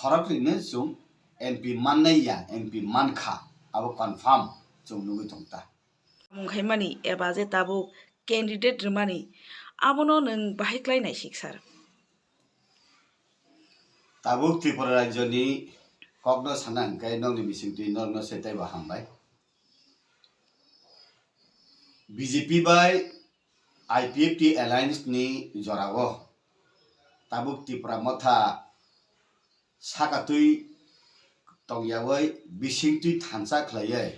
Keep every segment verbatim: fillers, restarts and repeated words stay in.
Khoroknwino chwng M P mannai ya, M P mankha, abo confirm chwng nugwi tongta. Samung khaimani eba je tabuk candidate rwmani, abono nwng bahai khlai naisik sir? Tabuk Tripura rajyoni kokno sana hwnkhe nokni bisingtwi norokno se teibo hambai. B J P bai I P F T alliance ni jorao tabuk Tipra Motha sakatwi tongyawi bisingtwi thansa khlaiwi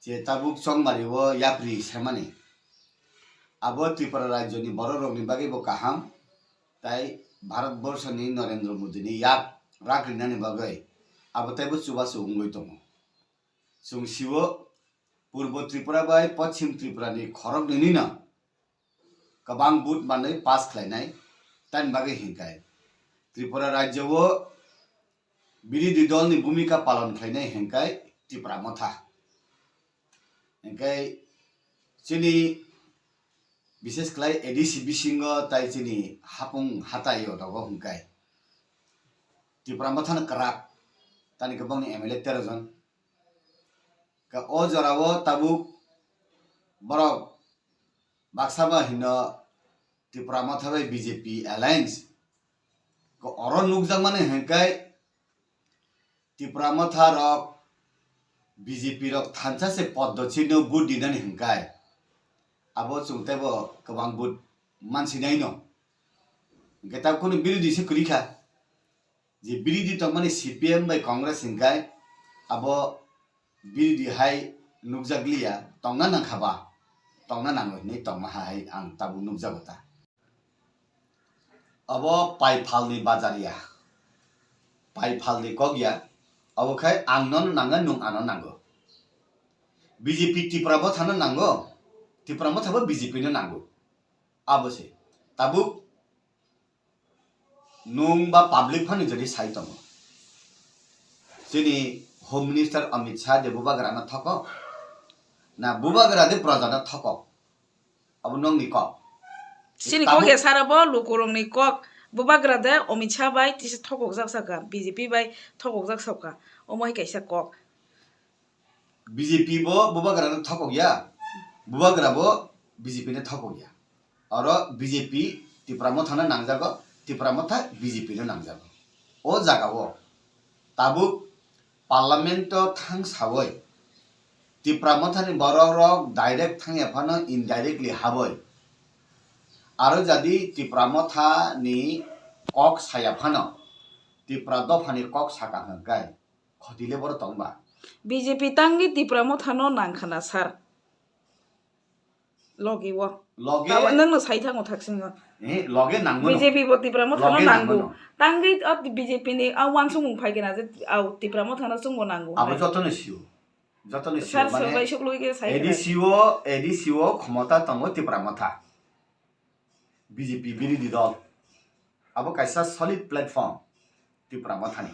je tabuk chongmari o yapri semani. Abo Tripura rajyoni borok rokni bagwi bo kaham, tai Bharat borsoni Narendra Modi ni yak rak rinani bagwi abo teibo chubachu wngwi tongo. Chwng sio Purbo Tripura bai Poschim Tripura ni khoroknwini no kwbang vote manwi pass khlainai, tamni bagwi hinkhai Tripura rajyo o birodhi dol ni bhumika palon khlainai hinkhai Tipra Motha. Hinkhai chini bishes khlai A D C bisingo tai chini hapung hatai o dogo hinkhai Tipra Motha no kwrak, tani kwbangni M L A tero jon. Ka o jorao tabuk borok baksa ba hino Tipra Motha bai B J P alliance. Ka oro nukjakmani hinkhai Tipra Motha rok B J P rok thansa se poddo chino vote dinani hinkhai abo chwng teibo kwbang vote mansinai no. Hinkhe tabuk kunu birodhi se kwrwi kha. Je birodhi tongmani C P M bai Congress hinkhai abo birodhi hai nukjakliya, tongna nangkha ba, tongna nango hinwi tongma hai ang tabuk nukjago ta. Abo paiphalni bajar ya, paiphalni kok ya, abo khai ang nono nango, nwng ano nango. B J P Tipra Mothano nango, Tipra Mothabo B J P no nango. Abo se tabuk nwng ba public phano jodi sai tongo. Chini Home Minister Amit Shah de bubagra no thokok, na bubagra de proja no thokok, abo nokni kok. Chini tabuk kok ya sara bo lukurokni kok, bubagra de Amit Shah bai tisa thokokjak saka, B J P bai thokokjak saka, omo hai kaisa kok. B J P bo bubagra no thokok ya, bubagra bo B J P no thokok ya. Oro B J P Tipra Motha no nangjago, Tipra Motha B J P no nangjago. O jaga o tabuk Parliament o thang sawi Tipra Motha ni borok rok direct thang ya phano indirectly habwi. Aro jadi Tipra Motha ni kok saya phano Tipra dopha ni kok saka hwnkhe. Khoti le boro tong ba? B J P tangwi Tipra Motha no nang khna sir. Logi o. Loge. Abo nwng no sai thango thaksingo. Eh, loge nangmano. B J P bo Tipra Motha no loge nango. Nangmano. Tangwi o B J P ni a wansukmung phai kena je a Tipra Motha no chwngbo nango. Abo hai. Joto no sio. Joto no sio. Sir, mane sir bai suk logi ke sai A D C khna. O, A D C o khomota tongo Tipra Motha. B J P birodhi dol. Abo kaisa solid platform Tipra Mothani.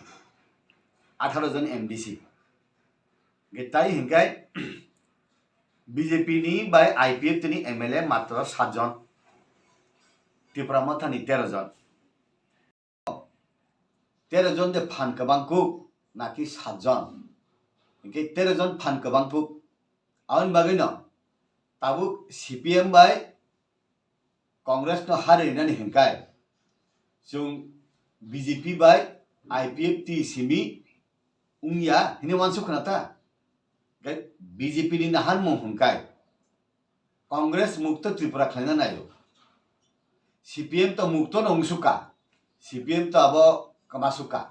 Atharo jon M D C. Ge tai hinkai B J P ni bai I P F T ni M L A matro sat jon. Tipra Mothani tero jon. Tero jon de phan kwbang kuk, naki sat jon. Hinkhe tero jon phan kwbang kuk. Aboni bagwi no tabuk C P M bai Congress no hari rinani hinkai chwng B J P bai I P F T simi wngya hini wansuk khna ta. Hinkhe B J P ni naharmung hinkai Congress mukto Tripura khlaina naio. C P M to mukto no wngsuka. C P M to abo kwmasukka.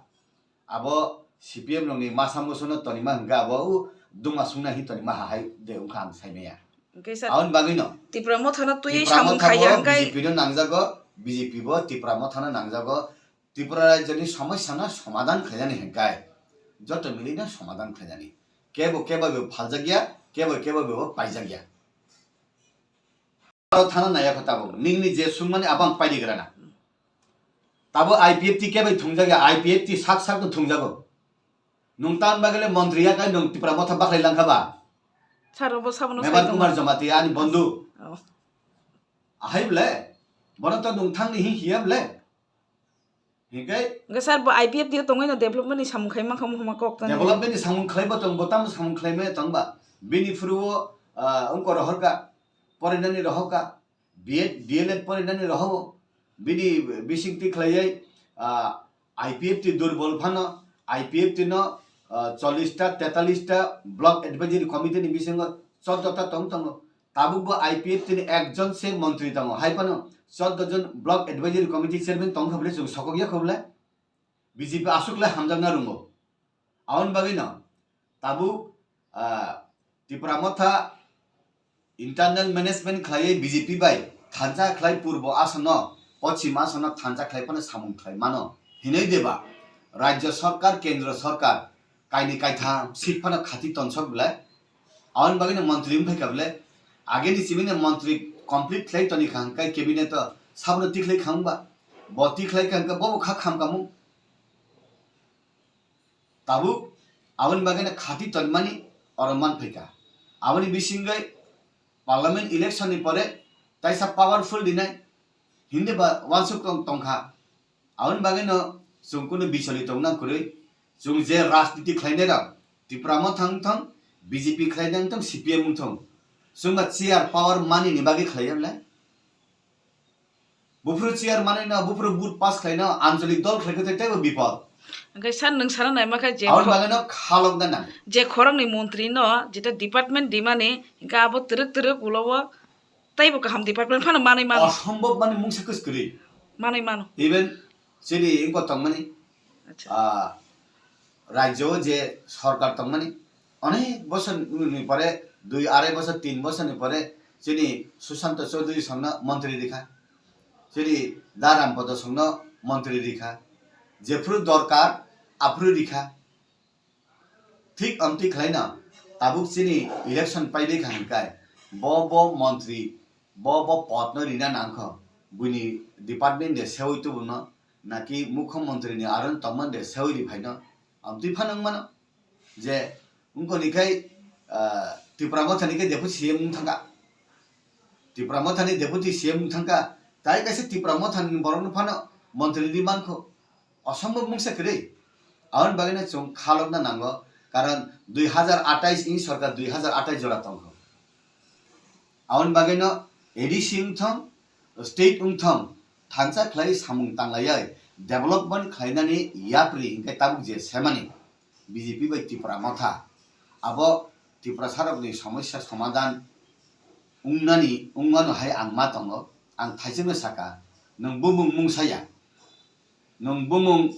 Abo C P M rokni masa musuno tonima hwnkhe abo o duma sungna hi tonima hahai de wngkha ang saimaya. Hwnkhe sir, aboni bagwino Tipra Mothano twiwi Tipra samung Motha khaiya bo hwnkhe B J P no nangjago, B J P bo Tipra Mothano nangjago. Tripura rajyoni somosyano somadhan khlainani hwnkhe joto milino somadhan khlainani. Kebo kebo bo phaljakya, kebo kebo bo paijakya. Aro thana naiya kho tabuk. Nini je sungmani abo ang paidi grana. Tabo I P F T kebai thungjak ya, I P F T sak sak no thungjago. Nung tan bagele montri ya kai nung Tipra Motha baklai langkha ba. Sir, obo sabono Mebar sai Kumar tongma. Jamatia ani bondhu. Oh. Ahai ble. Bono to nung thangni hi hiya ble. Hinkhe Hwnkhe sir, bo I P F T o tongwi no development ni samung khai mankha mohoma kok tani. Development ni samung khlaibo tong, bo tamo samung khlaimaya tong ba? Bini phuru o, ah, wngko rohorka, porinani rohorka, B Ed, D L Ed porinani rohobo. Bini bising twi khlaiwi, ah, I P F T durbol phano, I P F T no, ah, chollish ta, tetallish ta block advisory committee ni bisingo choddo ta tong tongo. Tabukbo I P F T ni ekjon se montri tongo, hai phano choddo jon block advisory committee chairman tong kha bwle chwng sokok ya kho bwle? B J P aswk le hamjakna rwngo. Aboni bagwino tabuk, ah, Tipra Motha internal management khlaiwi B J P bai thansa khlai purbo asano, pochim asano thansa khlai phano samung khlai mano hinwi deba rajya sarkar, kendra sarkar kainwi kaitham seat phano khati tonsok belai. Aboni bagwino montri wng phaikha belai. Ageni simi no montri complete khlai toni kha hwnkhe cabinet o sabno tikhlai kha wngba? Bo tikhlai kha hwnkhe bobo kha khamkamung. Tabuk aboni bagwino khati tonmani oro man phaikha. Aboni bisingwi parliament election ni pore taisa powerful rinai hindi ba uansuk tong, tongkha. Aboni bagwino chwng kunu bicholi tongna kwrwi. Chwng je rajniti khlainai rok, Tipra Motha wng thung, B J P khlainai wng thung, C P M wng thung, chwng ba chair power mani ni bagwi khlaiya le? Buphuru chair manwi no, buphuru vote pass khlai no, ancholik dol khlai khe tei teibo bipol. Hwnkhe sir, nwng sana naima khe je Aboni kho-, bagwi no khalok na nang. Je khoroknwi montri no, jeta department dimani, hwnkhe abo twrwk twrwk ulo o teibo kaham department phano manwi mano. Osombhob mani mungsa kwskwrwi. Manwi mano. Even chini wngkha tongmani, Acha. Ah, rajyo o je sorkar tongmani, onek bosor ni pore, dui arai bosor, tin bosor ni pore chini Sushanta Chaudhary songno montri rikha, chini Da Rampada songno montri rikha, jephru dorkar aphru rikha. Thik amtwi khlaino tabuk chini election paibai kha hwnkhai bo, bo montri, bo, bo podno rina nangkho, buini department de sewi tubuno, naki mukhyamantri ni aron tongmani de sewi ri phaino, amtwi phano wngmano je wngkoni khai, ah, Tipra Motha ni khe deputy C M wng thangkha, Tipra Motha ni deputy C M wng thangkha, tai kaisa Tipra Motha ni borok no phano montri ri mankho, osombhob mungsa kwrwi. Aboni bagwino chwng khalokna nango, karon dui hazar atais ni sorkar dui hazar atais jora tongkho. Aboni bagwino A D C wngthong, state wngthong, thansa khlai samung tanglaiwi development khlainani yapri hinkhe tabuk je semani B J P bai Tipra Motha, abo Tiprasarokni somosya somadhan wngnani, wngmano hai ang ma tongo. Ang thaisingno saka, nwng bumung mungsaya, nwng bumung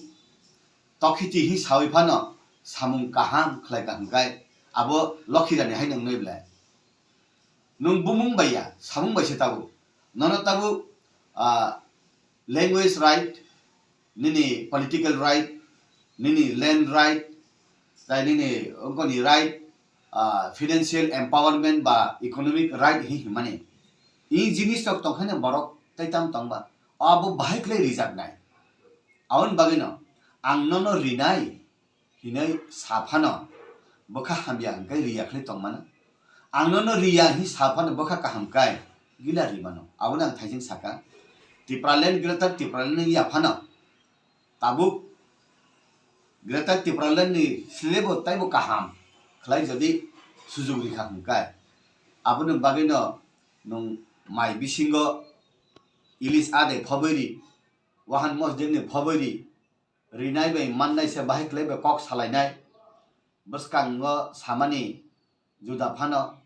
tokhiti hi sawi phano samung kaham khlaikha hwnkhe abo lokhirani hai nwngnai belai. Nwng bumung bai ya, samung bai se tabuk. Nono tabuk, ah, language right, nini political right, nini land right, tai nini wngkoni right, ah, financial empowerment ba economic right hi himani. I jinis rok tongkhaino borok tai tam tongba. Abo bahai khlai rijaknai. Aboni bagwino ang nono rinai hinwi sa phano bwkha hamya hwnkhe riya khlai tongmano. Ang nono riya hi sa phano bwkha kaham kai gila rimano. Abono ang thaising saka, Tipraland, Greater Tipraland wngya phano tabuk Greater Tipraland ni slebo taibo kaham khlai jodi sujug rikha hwnkhe, aboni bagwino nwng mai bisingo ilis ade phobwi ri, wahan mosdek ni phobwi ri, rinai bai mannai se bahai khlai bai kok salainai. Bwskango samani juda phano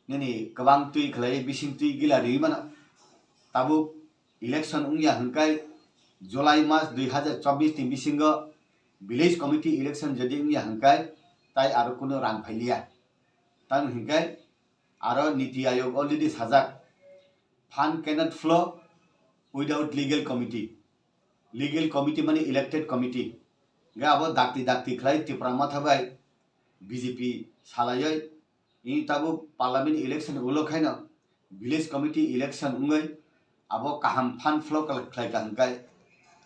nini kwbang twi khlai bising twi gila riwi mano. Tabuk election wngya hwnkhe July mas dui hazar chobbish ni bisingo village committee election jodi wngya hwnkhe tai aro kunu rang phailiya. Tamo hwnkhe aro Niti Ayog already sajak, fund cannot flow without legal committee. Legal committee mani elected committee. Hwnkhe abo dakti dakti khlai Tipra Motha bai B J P salaiwi, ini tabuk parliament election ulo khaino village committee election wngwi abo kaham fund flow khlai kha hwnkhe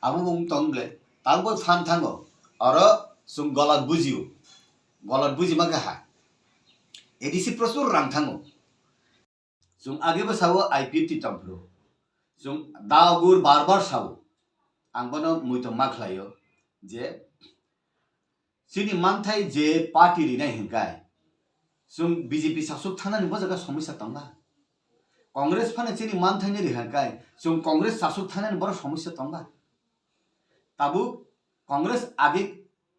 abo wng tong ble, tabukbo fund thango, oro chwng golat bujio, golat bujima kha ha, A D C prosur rang thango. Chwng agebo sao I P F T tongphuru. Chwng dagur bar bar sao. ang bono muitom ma khlaio je chini manthai je party rinai hinkai chwng B J P sasuk thangnani bo jaga somosya tongba. Congress phano chini manthaino ri hinkai chwng Congress sasuk thangnani boro somosya tongba. Tabuk Congress age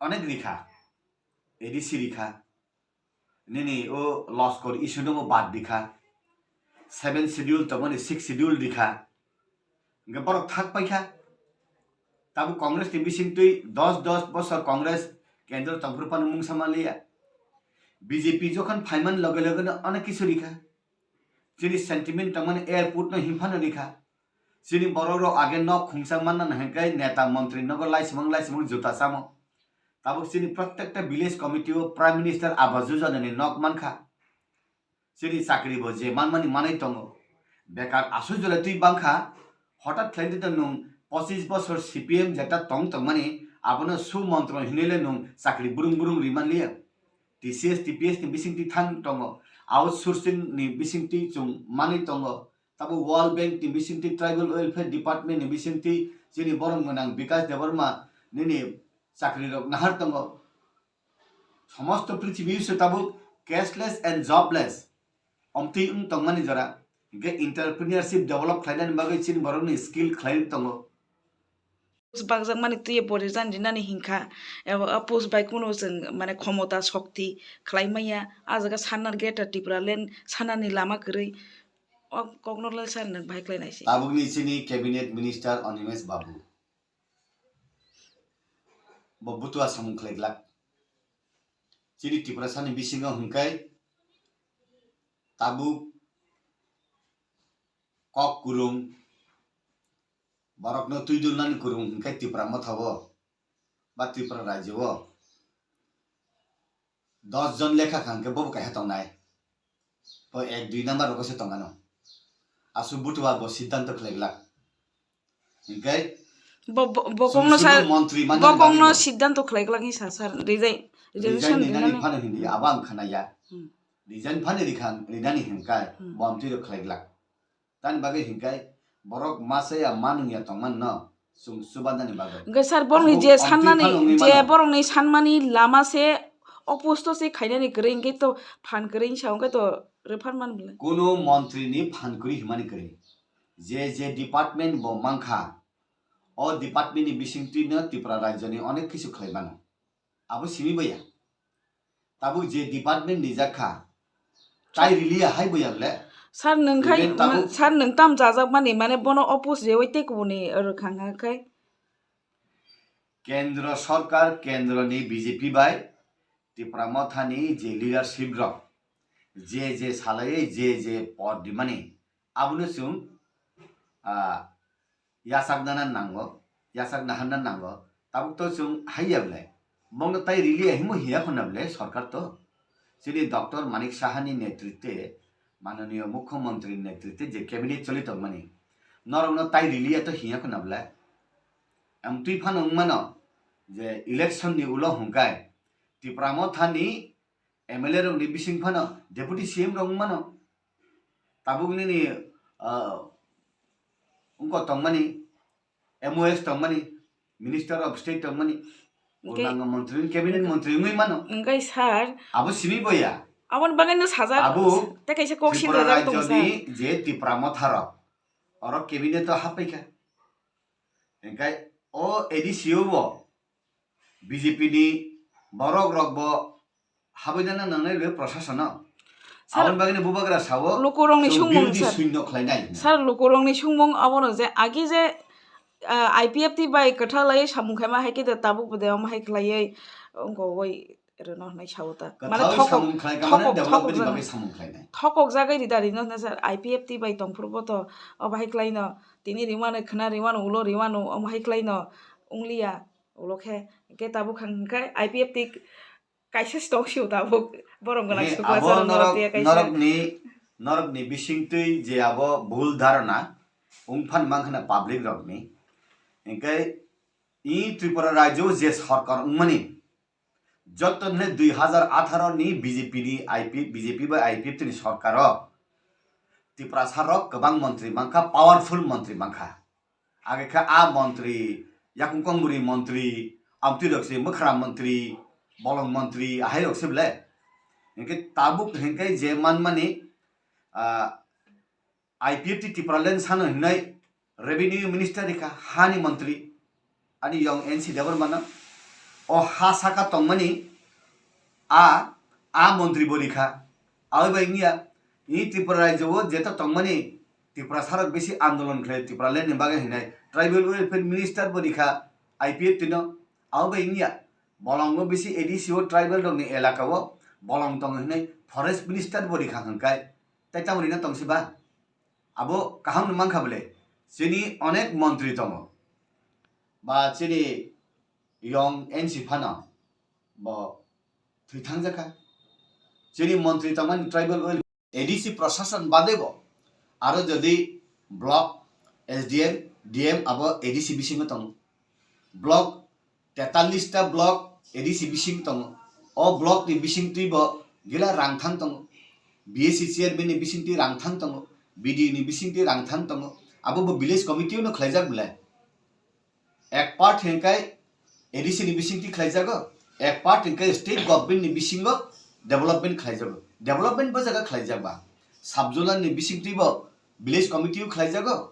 onek rikha, A D C rikha, nini o loskor issue no bo bad rikha, seven schedule tongmani six schedule rikha, hingke borok thak paikha. Tabuk Congress ni bisingtwi dos dos bosor Congress kendro tongphuru phano mungsa manliya. B J P jokhon phaiman loge loge no onek kisu rikha. Chini sentiment tongmani airport no himphano rikha. Chini borok rok age nok khungsa manna hingke neta montri nogo laisimang laisimang juta samo. Tabuk chini protekta village committee o Prime Minister Awas Yojana ni nok mankha. Chini chakri bo je manmani manai tongo. Bekar aswk jole twi bangkha. Hotat khlai di nwng pochis bosor C P M jeta tong tongmani abono su montro hinwi le nwng chakri burung burung ri manliya. T C S, T P S ni bisingtwi thang tongo. Outsourcing ni bisingtwi chwng manwi tongo. Tabuk World Bank ni bisingtwi, Tribal Welfare Department ni bisingtwi chini borom gwnang Bikash Debbarma nini chakri rok nahar tongo. Somosto prithibi se tabuk cashless and jobless omtwi wng tongmani jora. Hingke entrepreneurship develop khlainani bagwi chini borokni skill khlai tongo. Post bakjakmani twiwi bo rijani rinani hinkha, eba a post bai kunu chwng mane khomota shokti khlai manya, a jaga sanna Greater Tipraland sannani lama kwrwi, o kokno le sir nwng bahai khlai nai se. Tabukni chini cabinet minister Animesh Babu bo butua samung khlai glak. Chini Tiprasani bisingo hwnkhe tabuk kok kwrwng, borokno twi dulnani kwrwng hwnkhe Tipra Motha-o ba Tripura rajyo-o dos jon lekha kha hwnkhe bobo kaisa tongnai. Bo ek dui number rogo se tongano. Aswk butua bo siddhanto khlai glak. Hwnkhe bo, bo, bo chwng kongno sudu sa, montri manna bo kongno bagwi bo siddhanto khlai glak hinsa sir. Resign, resign resign rinani rinani phano hindi, abo ang khwnaya. Hmm. Resign phano rikha, rinani hwnkhe Hmm. bo amtwi rok khlai glak. Tani bagwi hwnkhe borok masa ya manung ya tongman no chwng chubandani bagwi. Hwnkhe sir, borokni abo je amtwi sannani, phano wngwi je mano. Borokni sanmani lama se opusto se khainani kwrwi, hwnkhe to phan kwrwi hinsa, hwnkhe to repharman bwle. Kunu montri ni phan kwrwi himani kwrwi. Je je department bo mankha, o department ni bisingtwi no Tripura rajyo ni onek kisu khlai mano. Abo simi baya. Tabuk je department ni jakha, tai riliya hai baya le. Sir, nwng khai, even tabuk sir, nwng tam jajak mani, mane bono oppose rewi tei kubuni rwkhang kha khai. Kendro sorkar, kendro ni B J P bai Tipra Motha ni je leadership rok, je je salai, je je pod rimani, abono chwng, ah, yachak nana nango, yachak naharna nango, tabuk to chwng haiya bwle. Bongno tai rili ya himo hiya khuna bwle sorkar to. Chini Doctor Manik Saha ni netritwe, mananiyo Mukhyamantri ni netritwe je cabinet choli tongmani, norokno tai rili ya to hiya khuna bwle. Amtwi phano wngmano je election ni ulo hwnkhe Tipra Motha ni M L A rok ni bising phano Deputy C M rok wngmano. Tabuk nini, ah, wngkok tongmani, M O S tongmani, Minister of State tongmani, hwnkhe purnango montri, cabinet montri wngwi mano. Hwnkhe sir, abo simi boya. Aboni bagwi no sajak, abo tei kaisa kok Tripura sinjajak tong rajyo ni sir. Je Tipra Motha rok, oro cabinet o happaikha. Hwnkhe o A D C o bo B J P ni borok rok bo habwi nana nangnai rw prosasono. Sir, aboni bagwi bubagra sao, lukurokni so sumung, birodhi sir, suinno khlainai. Sir, lukurokni sumung abono je agi je, ah, I P F T bai kwthar lai samung khaima hai khe de tabuk bo de omo hai khlaiwi wngkogwi rwno hwnwi sao ta. Mane kwthar thokok, samung khlai kha mane thokok, development ni thokok bagwi jagwi, samung khlainai. Thokok jagwi rida rino na sir, I P F T bai tongphuru bo to obo hai khlaino tini rimano khna rimano ulo rimano omo hai khlaino wngliya. Ulo khe, hwnkhe tabuk hang hwnkhe I P F T kaisa se tong sio tabuk. Borok gwnang he, sukla abo chwrwng norok, norok ya kaisa. Norokni, norokni bisingtwi je abo bhul dharana wngphano mankha na public rokni. Hwnkhe i Tripura rajyo je sorkar wngmani, joto hwnkhe dui hazar atharo ni B J P ni I P, B J P bai I P F T ni sorkaro Tiprasa rok kwbang montri mankha, powerful montri mankha. Age khe a montri yakung kongbwrwi montri, amtwi rok se mwkhra montri, bolong montri, ahai rok se ble. Hinkhe tabuk hinkhe je manmani, ah, I P F T Tipraland sano hinai revenue minister rikha, hani montri, ani yong N C Debbarmano. O ha saka tongmani a, a montri bo rikha. Aboni bai wngya, i Tripura rajyo o jeto tongmani Tiprasa rok bisi andolon khlai Tipraland ni bagwi hinai tribal welfare minister bo rikha I P F T no. Aboni bai wngya, bolongo bisi A D C o tribal rok ni elaka o bolong tongo hinai forest minister bo rikha hwnkhai. Tai tamo rina tongsi ba? Abo kaham no mankha bole. Chini onek montri tongo. Ba chini yong N C phano bo thwi thangjakha. Chini montri tongmani tribal wel A D C prashasan bade bo aro jodi block, S D M, D M abo A D C bisingo tongo. Block, tetallis ta block A D C bising tongo. O block ni bisingtwi bo gila rang thang tongo. B S C chairman ni bisingtwi rang thang tongo. B D O ni bisingtwi rang thang tongo. Abo bo village committee no khlaijak belai. Ek part hingkai A D C ni bisingtwi khlaijago, ek part hingkai state government ni bisingo development khlaijago. Development bo jaga khlaijak ba. Sub-zonal ni bisingtwi bo village committee o khlaijago,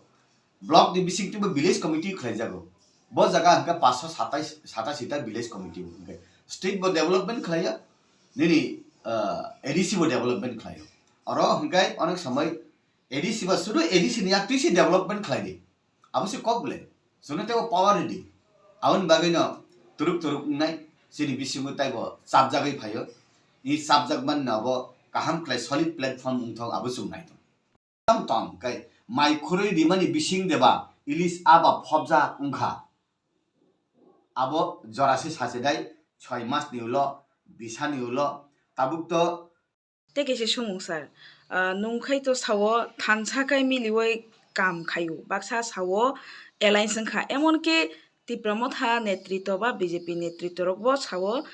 block ni bisingtwi bo village committee o khlaijago. Bo jaga hingka paanch sho satais, satais ta village committee o hingkai state bo development khlaiya, nini, ah, A D C bo development khlaio. Oro hingkai onek somoi A D C ba sudu A D C ni yak twi se development khlai di. Abo se kok bole. Chwngno teibo power ridi. Aboni bagwino turuk turuk wngnai chini bisingo taibo chapjagwi phaio. I chapjak manno abo kaham khlai solid platform wngthok abo chwng naithok. Tang tong kai mai khurui rimani bising deba ilis aba phobjak wngkha. Abo jora se sache dai choi mas ni ulo, bisa ni ulo, tabuk to Tei kaisa sumung sir, ah, nwng khai to sao thansa kai miliui kam khaio, baksa sao alliance wngkha, emon ki Tipra Motha netritw ba B J P netritw rok bo sao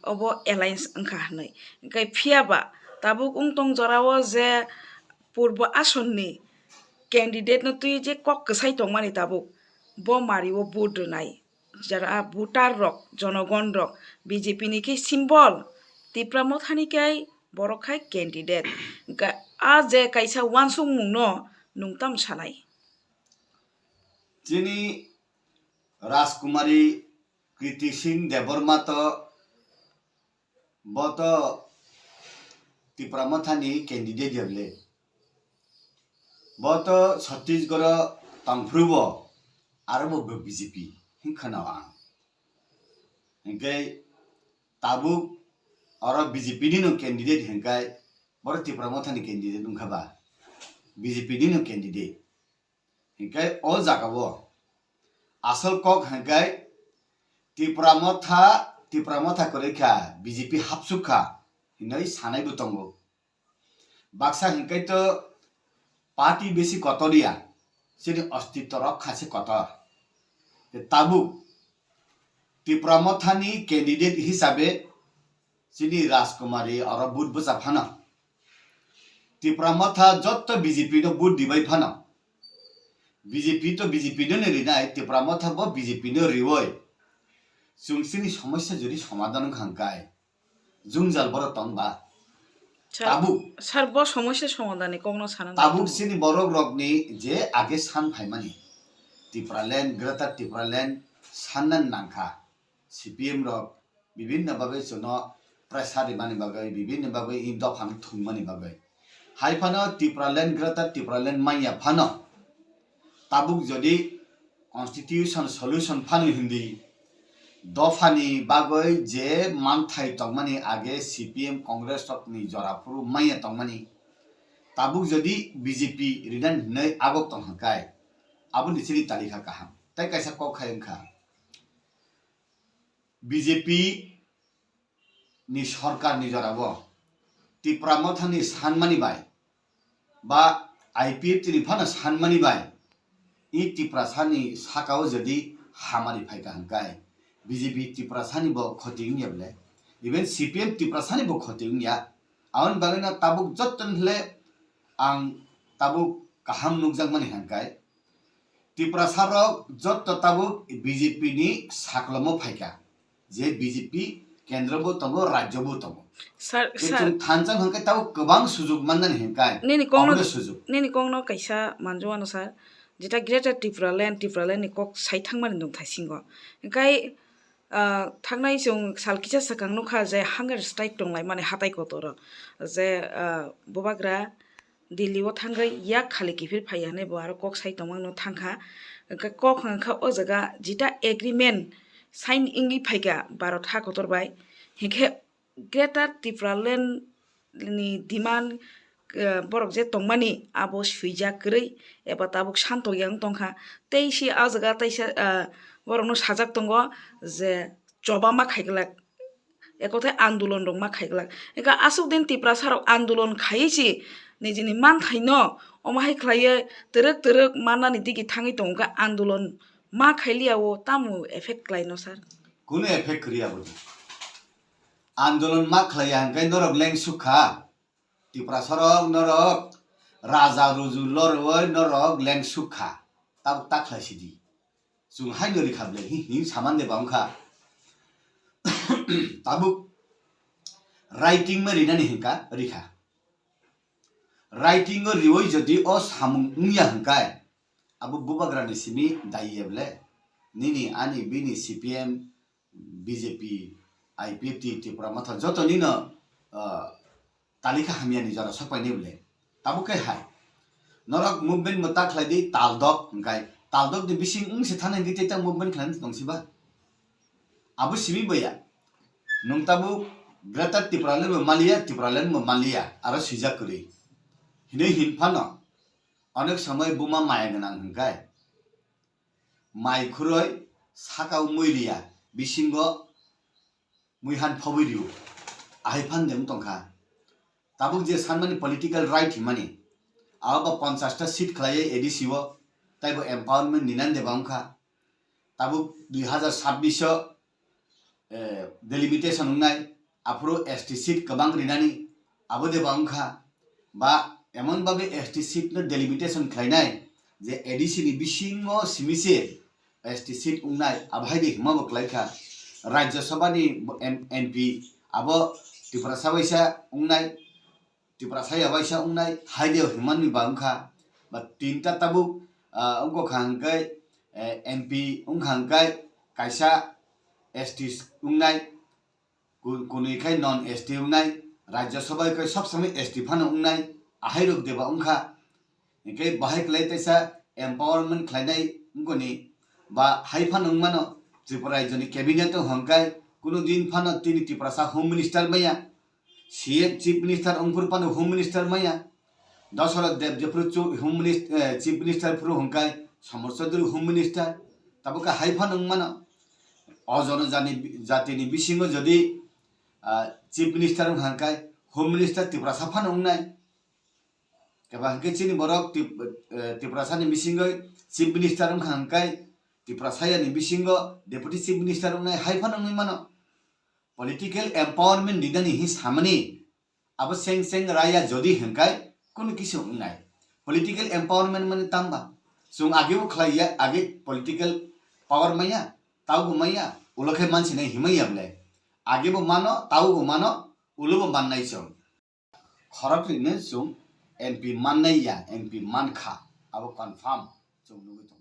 obo alliance wngkha hinwi. Hwnkhe phiya ba tabuk wng tong jora o je purbo asonni candidate no twi je kok kwsai tongmani tabuk bo mari o vote rwnai. Jara voter rok, jonogon rok, B J P ni khe symbol, Tipra Motha ni khe borok khai candidate. Ga-, a je kaisa uansukmung no nwng tamo sanai? Chini Rajkumari Kriti Singh Debbarma to Bo to Tipra Motha ni candidate ya le. Bo to Chhattisgarh o tongphuru bo, aro bo B J P hin khana ang. Hingke tabuk oro B J P ni no candidate hingkai, boro Tipra Motha ni candidate wngkha ba, B J P ni no candidate. Hingke o jaga o asol kok hingke Tipra Motha, Tipra Motha kwrwi kha, B J P hapsuk kha hinwi sanai bo tongo. Baksa hingke to party besi kotor ya, chini ostitto rok kha se kotor. Tabuk Tipra Motha ni candidate hisabe chini Rajkumari oro vote bwcha phano. Tipra Motha jotto B J P no vote dibai phano. B J P to B J P no ni rinai, Tipra Motha bo B J P no rioi. Chwng chini somosya jodi somadhan wngkha hwnkhe, jwngjal borok tong ba. Sir, tabuk sir, bo somosya somadhan ni kokno sana tabuk nangkukgo. Chini borok rokni je age san phaimani, Tipraland, Greater Tipraland sanna nangkha. C P M rok bibinno bagwi chwngno pressure rimani bagwi, bibinno bagwi i dophano thwngmani bagwi. Hai phano Tipraland, Greater Tipraland manya phano tabuk jodi constitution solution phano hindi dophani bagwi je manthai tongmani age C P M Congress rokni jora phuru manya tongmani tabuk jodi B J P rinani hinwi agok tong hwnkhe aboni chini talikha kaham. Tai kaisa kok khai wngkha. B J P ni sorkar ni jora o Tipra Motha ni sanmani bai ba I P F T ni phano sanmani bai i Tiprasa ni saka o jodi hamari phai ka hwnkhe B J P Tiprasa ni bo khoti wngya bole, even C P M Tiprasa ni bo khoti wngya. Aboni bagwi no tabuk jottoni hwle ang tabuk kaham nukjakmani hwnkhe Tiprasa rok jotto tabuk B J P ni saklomo phaikha, je B J P kendro bo tongo, rajyo bo tongo. Sir, tei sir, chwng thansa hwnkhe tabuk kwbang sujuk mannani hwnkhe nini kokno, omono sujuk. Nini kokno kaisa manjwano sir, jeta Greater Tipraland, Tipraland ni kok sai thangmani nwng thaisingo. Hwnkhe, ah, thangnai chwng sal kisa swkang nukha je hunger strike tonglaimani hatai kotoro, je, ah, bubagra Delhi o thangwi yak khali kiphil phaiya hinwi bo aro kok sai tongmano thangkha. Hwnkhe kok hwnkha o jaga jeta agreement sign wngwi phaikha Bharat ha kotor bai, hinkhe Greater Tipraland ni demand, eh, borok je tongmani abo swijak kwrwi eba tabuk santokya wng tongkha. Tei se ah jaga teisa, ah, borokno sajak tongo je choba ma khaiglak. Ekothai andolon rok ma khaiglak. Eka aswk din Tiprasa rok andolon khaiwi se nijini manthaino omo hai khlaiwi twrwk twrwk mannani digi thangwi tongo, khe andolon ma khailiya o tamo effect khlaino sir? Kunu effect kwrwi abo di. Andolon ma khlaiya hwnkhe norok lengsuk kha. Tiprasa rok norok raja ruju lorwi norok lengsuk kha. Tabuk ta khlai sidi. Chwng haino rikha ble hi, hi saman de ba wngkha. Tabuk writing ma rinani hwnkha, rikha. Writing o riwi jodi o samung wngya hwnkhe, abo bubagrani simi dayi ya ble? Nini, ani, bini, C P M, B J P, I P F T, Tipra Motha joto nino, ah, talika hamyani jora sokpainai ble. Tabuk khe hai. Norok movement bo ta khlai di, taldok hwnkhe. Taldok ni bising wng se thana hwnkhe tei ta movement khlai tong si ba? Abo simi bo ya. Nwng tabuk Greater Tipraland bo maliya, Tipraland bo maliya, aro swijak kwrwi. Hinwi hin phano, onek somoi buma maya gwnang hwnkhe. Mai khuroi saka o mui riya, bisingo mui han phobwi rio. Ahai phan de wng tongkha. Tabuk je sanmani political right himani, abo ba ponchash ta seat khlaiwi A D C o, taibo empowerment ninani de ba wngkha. Tabuk dui hazar sabbish o, eh, delimitation wngnai, aphuru S T seat kwbang rinani, abo de ba wngkha. Ba emon babe S T seat no delimitation khlainai, je A D C ni bisingo simi se S T seat wngnai, abo hai de hima bo khlaikha. Rajya Sabha ni M-, M P abo Tiprasa waisa wngnai, Tiprasa ya waisa wngnai, hai de himani ba wngkha. Ba tinta tabuk, ah, wngkha hwnkhe, eh, M P wngkha hwnkhe kaisa S T wngnai, ku-, kunui khai non S T wngnai, Rajya Sabha khai sob samai S T phano wngnai, ahai rok de ba wngkha. Hinkhe bahai khlai teisa empowerment khlainai wngkoni ba hai phano wngmano Tripura rajyoni cabinet o hwnkhe kunu din phano tini Tiprasa Home Minister maya, C M Chief Minister wngphuru phano Home Minister maya, Dosarot Deb jephuru chu-, Home Minis-, eh, Chief Minister phuru hwnkhe Samar Chaudhary Home Minister, tabukhe hai phano wngmano o jono jani, jatini bisingo jodi, ah, Chief Minister wngkha hwnkhe Home Minister Tiprasa phano wngnai. Keba hwnkhe chini borok Tip-, eh, Tiprasani bisingo Chief Minister wngkha hwnkhe Tiprasa yani bisingo Deputy Chief Minister wngnai hai phano wngwi mano. Political empowerment rinani hi samani abo seng seng raya jodi hwnkhe kunu kisa wngnai. Political empowerment mani tamba? Chwng age bo khlai ya, age political power maya, taubo maya, ulo khe mansinai himai ya ble. Age bo mano, taubo mano, ulo bo mannai chwng. Khorok rino chwng M P mannai ya, M P mankha, abo confirm chwng nugwi tongo.